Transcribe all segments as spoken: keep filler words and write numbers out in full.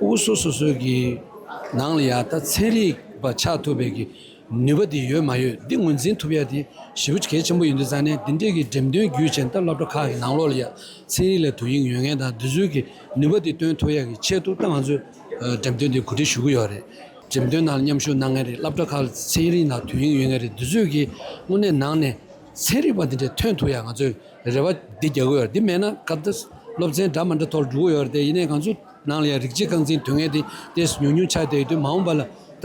ཕྲུ་གུ་སོ་སོ་སོའི་གི་ནང་ལ་ཡ་ད་ཚན་རིག་པ་ཆགས་ཐུབ་པའི་གི་ནུས་པ་དེ་ཡོད་མ་ཡོད་འདི་ངོས་འཛིན་ཐུབ་ཡ་དེ་ཞེ་པོ་གལ་ཆེན་པོ་ཡིན་དུས་ཙང་ནས། འདི་འདྲའི་གི་འགྲེམས་སྟོན་བརྒྱུད་བྱས་ད་སློབ་གྲྭ་ཁག་གི་ནང་ལོགས་ལ་ཡ་ཚན་རིག་ལ་དོ་དབྱིངས་ཡོད་མཁན་དང་འདི་ཚོའི་གི་ནུས་པ་དེ་སྟོན་ཐུབ་ཡ་གི་ཆེད་དུ་ད་ང་ཚོས་འགྲེམས་སྟོན་འདི་གོ་སྒྲིག་ཞུ་གི་ཡོད་རེད། འགྲེམས་སྟོན་ནང་ལ་མཉམ་ཞུགས་གནང་མཁན་རེད། སློབ་གྲྭ་ཁག་ལ་ཚན་རིག་ནང་དོ་དབྱིངས་ཡོད་མཁན་རེད། འདི་ཚོས་གི་དངོས་གནས་ནང་ནས་ཚན་རིག་པ་འདི་འདྲ་ཐོན་ཐུབ་ཡ་ང་ཚོས་རེ་བ་འདི་རྒྱག་གི་ཡོད་རེད། འདི་མེད་ན་ག་ད་སློབ་ཚན་འདྲ་མི་འདྲ་ཐོག་ལ་འགྲོ་གི་ཡོད་རེད་དེ། ཡིན་ནའི་ང་ཚོ་ནང་ལ་ཡང་རིགས་གཅིག་རྐང་འཛིན་ཐོན་མཁན་དེ་ཏོག་ཙམ་ཉུང་ཉུང་ཆགས་བསྡད་ཡོད་དུས། མ་འོངས་པ་ལ་ད་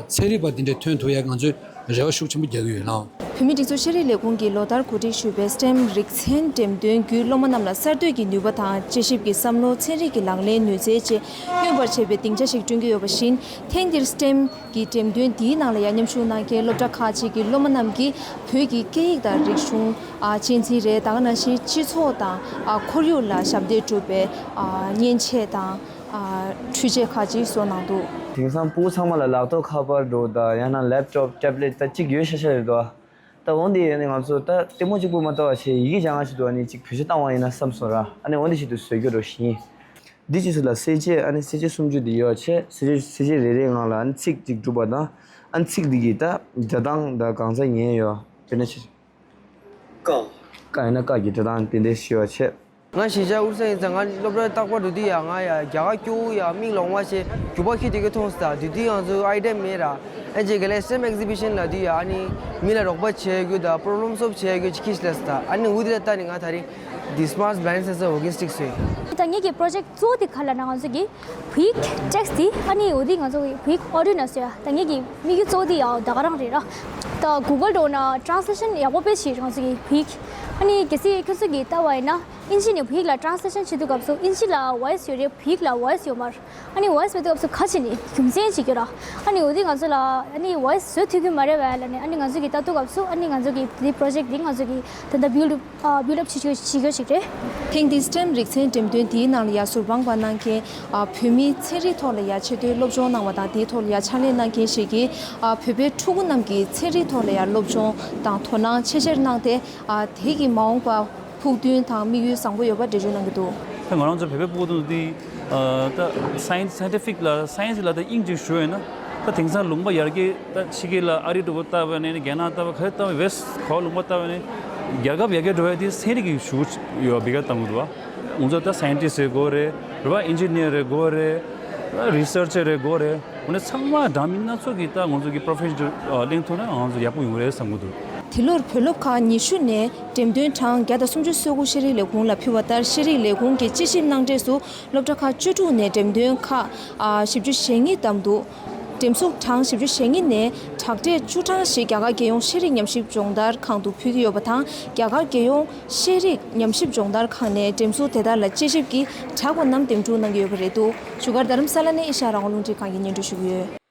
ཚན་རིག་པ་འདི་འདྲ་ཐོན་ཐུབ་ཡ་ང་ཚོས་རེ་བ་ཤུགས་ཆེན་པོ་རྒྱག་གི་ཡོད་ལགས། བོད་མིའི་སྒྲིག་འཛུགས་ཤེས་རིག་ལས་ཁུངས་ཀྱི་ལོ་ལྟར་གོ་སྒྲིག་ཞུས་པའི་སི་ཊེམ་རིག་ཚན་འགྲེམས་སྟོན་བརྒྱུད་སློབ་མ་རྣམས་ལ་གསར་གཏོད་ཀྱི་ནུས་པ་དང་དཔྱད་ཞིབ་ཀྱི་བསམ་བློ། ཚན་རིག་གི་ལག་ལེན་ནུས་རྩལ་བཅས་སྙོམས་པར་བྱེད་པའི་སྡིངས་ཆ་ཞིག་བསྐྲུན་གྱི་ཡོད་པ་བཞིན། ཐེངས་འདིར་སི་ཊེམ་གྱི་འགྲེམས་སྟོན་འདིའི་ནང་ལ་ཡང་མཉམ་ཞུགས་གནང་མཁན་སློབ་གྲྭ་ཁག་ཅིག་གི་སློབ་མ་རྣམས་ཀྱིས་བོད་ཀྱི་སྐད་ཡིག་དང་རིག་གཞུང་གཅེས་འཛིན་རེད། ད་ག་ནང་བཞིན་སྤྱི་ཚོགས་དང་ཁོར་ཡུག་ལ་ཞབས་འདེགས་སྒྲུབ་པའི་མཉེན་ཆས་དང་འཕྲུལ་ཆས་ཁག་ཅིག་བཟོ་གནང་འདུག། དེང་སང་ཕྲུ་གུ་ཚང་མ་ལ་ལག་ཐོགས་ཁ་པར་འདྲ་བོ་དང་ཡང་ན་ལེབ་ཊོབ་ཊེབ་ལེཊ་ད་གཅིག་ཡོད་ཤག་ཤག་རེད་འདུག་ཨ། ད་འོན་ཏེ་ནི་ང་ཚོ་ད་ལྟད་མོ་གཅིག་པུ་མ་གཏོགས་བྱས་ཡི་གེ་སྦྱང་ཡ་ཞིག་འདུག་ཨ་ནི་གཅིག་བེད་སྤྱོད་བཏང་བ་ཡིན་ན་བསམ་སོང་ར། ཨ་ནི་འོན་ཏེ་ཞིག་ཏུ་བཟོས་རྒྱུ་འགྲོ་བཞིན། འདི་ཕྱིས་སུ་ལ་གསལ་བྱེད། ཨ་ནི་གསལ་བྱེད་སུམ་ཅུ་འདི་ཡོད་བྱས། གསལ་བྱེད་གསལ་བྱེད་རེ་རེའི་ནང་ལ་ཨ་ནི་ཚིག་ཅིག་སྒྲུག་པ་དང་། ཨ་ནི་ཚིག་འདི་གི་ད་སྒྲ་གདངས་ད་གང་ཚ་ཉན་ཡོད་དེ་ནས་ཆེ། ཀ། ཀ་ཡིན་ན་ཀ་གི་སྒྲ་གདངས་དེ་འདྲས་ཤེས་པ་བྱས། ང་གཞིས་ཆགས་ཨུ་རུ་ས་ཡིན་ཙང་། ང་སློབ་གྲྭ་རྟག་པར་འགྲོ་དུས་ཡ་ང་ཡ་རྒྱ་གར་སྐྱོ་བོ་ཡ་མིག་ལོང་བ་བྱས་རྒྱུག་པ་ཁྱེར་དེ་གི་མཐོང་སྟེ། དུས་དུས་ང་ཚོ་ཨའི་ཊེམ་མེད་ར། ཨ་ཅེ་ག་ལེ་སི་ཊེམ་ཨེག་ཛི་བི་ཤན་ལ་དུས་ཡ་ཨ་ནི་མི་ལ་རོགས་པ་བྱེད་རྒྱུ་དང་པོ་རོབ་ལེམ་སོལབ་བྱེད་རྒྱུ་ཅིག་ཁྱི་ཤི་ལ་སྟེ། ཨ་ནི་འུ་དེ་ལ་ལྟ་ནི་ང་ད་རིང་འདི་སི་མཱཊ་བྷི་ལའིན་ཌི་སེན་སར་ཝོར་ཀིང་སི་ཊིག་བཟོས། ད་ངེད་ཀྱི་པོ་རོ་ཇེཀ་གཙོ་བོ་དེ་ག་ལབ་ན་ང་ཚོ་གི་བོད་ཡིག་ཊེག་སི་ཊི་དེ། ཨ་ནི་འོ་དེ་ང་ཚོ་གི་བོད་ཡིག་ཨོ་ཌི་ཡོ་ནལ་བཟོ་ཡ། ད་ངེད་ཀྱི་དམིགས་ཡུལ་གཙོ་བོ་དེ་ཡ་ད་ག་རང་རེད་ར། ད་གུ་གལ་འདྲ་བོ་ནང་ཊེ་རན་སི་ལེ་ཤན་ཡག་པོ་དཔེ་ཞིག་རེད་ང་ཚོ་གི་བོད་ཡིག། ཨ་ནི་གལ་སྲིད་ཁྱོད་ཚོ་གིས་ལྟ་བ་ཡིན་ན། ཨིན་ཇི་ནས་བོད་ཡིག་ལ་ཊེ་རན་སི་ལེ་ཤན་བྱེད་དུས་སྐབས་སུ་ཨིན་ཇི་ལ་ཝོ་ཡེ་སི་ཡོད་རེད། བོད་ཡིག་ལ་ཝོ་ཡེ་སི་ཡོད་མ་རེད། ཨ་ནི་ཝོ་ཡེ་སི་མེད་དུས་སྐབས་སུ་ག་བྱས་ནས་རྒྱུ་མཚན་ཅིག་ཡོད་ར། ཨ་ནི་འོ་དེ་ང་ཚོ་ལ་ཨ་ནི་ཝོ་ཡེ་སི་བཟོ་ཐུབ་ཀྱི་མ་རེད་པས་ལབ་ནས། ཨ་ནི་ང་ཚོ་གིས་ལྟ་དུས་སྐབས་སུ་ཨ་ནི་ང་ཚོ་གི་དེ་པོ་རོ་ཇེཀ་དེ་ང་ཚོ་གིས་ད་ལྟ་བྷིལ་ཌི་ཨ་བྷིལ་ཌི་ཨབ་བྱེད་རྒྱུ་བྱེད་རྒྱུ་ཞིག་རེད། ཐེངས་འདིའི་སི་ཊེམ་རིག་ཚན་འགྲེམས་སྟོན་དེའི་ནང་ལ་ཡ་ཟུར་དཔང་པ་གནང་མཁན་ཨ་བོད་མིའི་ཚན་རིག་ཐོག་ལ་ཡ་ཆེད་དོན་སློབ་སྦྱོང་གནང་བ་དང་། དེའི་ཐོག་ལ་ཡ་ཕྱག་ལས་གནང་མཁན་ཞིག་གིས་ཨ་བོད་པའི་ཕྲུ་གུ་རྣམས་ཀྱི་ཚན་རིག་ཐོག་ལ་ཡ་སློབ་སྦྱོང་དང་དོ་སྣང་ཆེ་ཆེར་གནང་སྟེ། ཨ་དེ་གི་མ་འོངས་པ་ཕུགས་འདུན་དང་དམིགས་ཡུལ་བཟང་པོ་ཡོད་པ་འགྲེལ་བརྗོད་གནང་གི་འདུག། ད་ང་རང་ཚོ་བོད་པའི་ཕྲུ་གུ་དེ་ཚོ་འདི་ཨ་ད་སའེན་སའེན་ཊི་ཕིག་ལ་སའེན་སི་ལ་ད་དབྱིངས་ཅིག་ཞུགས་ཡོད་ན། ད་དེང་སང་ལུང་པ་ཡར་རྒྱས། ད་ཕྱི་རྒྱལ་ལ་ཨ་རི་འདྲ་བོ་ལྟ་བ་ནས་རྒྱ་ནག་ལྟ་བ་ག་རེ་ལྟ་བ་ཝེ་སི་ག་བ་ལུང་པ་ལྟ་བ་ནས་རྒྱལ་ཁབ་ཡར་རྒྱས་འགྲོ་བ་དེ་ཚན་རིག་གི་ཞུགས་ཡོད་བི་ག་བཏང་གི་འདུག་བ། ང་ཚོ་ད་སའེན་ཊིསི་རེད་དགོས་རེད། རེད་བ། ཨིན་ཇི་ནི་ཡར་རེད་དགོས་རེད། རི་སར་ཆར་རེད་དགོས་རེད། འོ་ན་ཚང་མ་འདྲ་མིན་སྣ་ཚོགས་ཀྱི་ད་ང་ཚོ་གི་པོ་རོ་ཕེ་ཤན་གླེང་ཐུབ་ན་ང་ཚོ་ཡག་པོ་ཡོང་རེད་བསམ་གྱི་འདུག། འདི་ལོར་བོད་སློབ་ཁག་ཉི་ཤུ་ནས་འགྲེམས་སྟོན་གྲངས་བརྒྱ་དང་སུམ་ཅུ་སོ་དགུ་ཤེས་རིག་ལས་ཁུངས་ལ་ཕུལ་བ་ལྟར། ཤེས་རིག་ལས་ཁུངས་ཀྱི་དཔྱད་ཞིབ་གནང་འབྲས་སུ་སློབ་གྲྭ་ཁག་བཅུ་དྲུག་ནས་འགྲེམས་སྟོན་ཁག་ཨ་བཞི་བཅུ་ཞེ་གཉིས་བདམས་འདུག། འགྲེམས་གཟུགས་གྲངས་བཞི་བཅུ་ཞེ་གཉིས་ནས་དྲ་སྦྲེལ་བཅུ་གྲངས་ཤིག་རྒྱ་གར་རྒྱལ་ཡོངས་ཤེས་རིག་ཉམས་ཞིབ་སྦྱོང་བརྡར་ཁང་དུ་ཕུལ་གྱི་ཡོད་པ་དང་། རྒྱ་གར་རྒྱལ་ཡོངས་ཤེས་རིག་ཉམས་ཞིབ་སྦྱོང་བརྡར་ཁང་ནས་འགྲེམས་གཟུགས་དེ་དག་ལ་དཔྱད་ཞིབ་ཀྱིས་གྲགས་པ་རྣམས་འདེམས་སྒྲུག་གནང་གི་ཡོད་པ་རེད་འདུག། བཞུགས་སྒར་རྡ་རམ་ས་ལ་ནས་ཨེ་ཤ་ཡ་རང་དབང་རླུང་འཕྲིན་ཁང་གིས་སྙན་སྒྲོན་ཞུ་གི་ཡོད།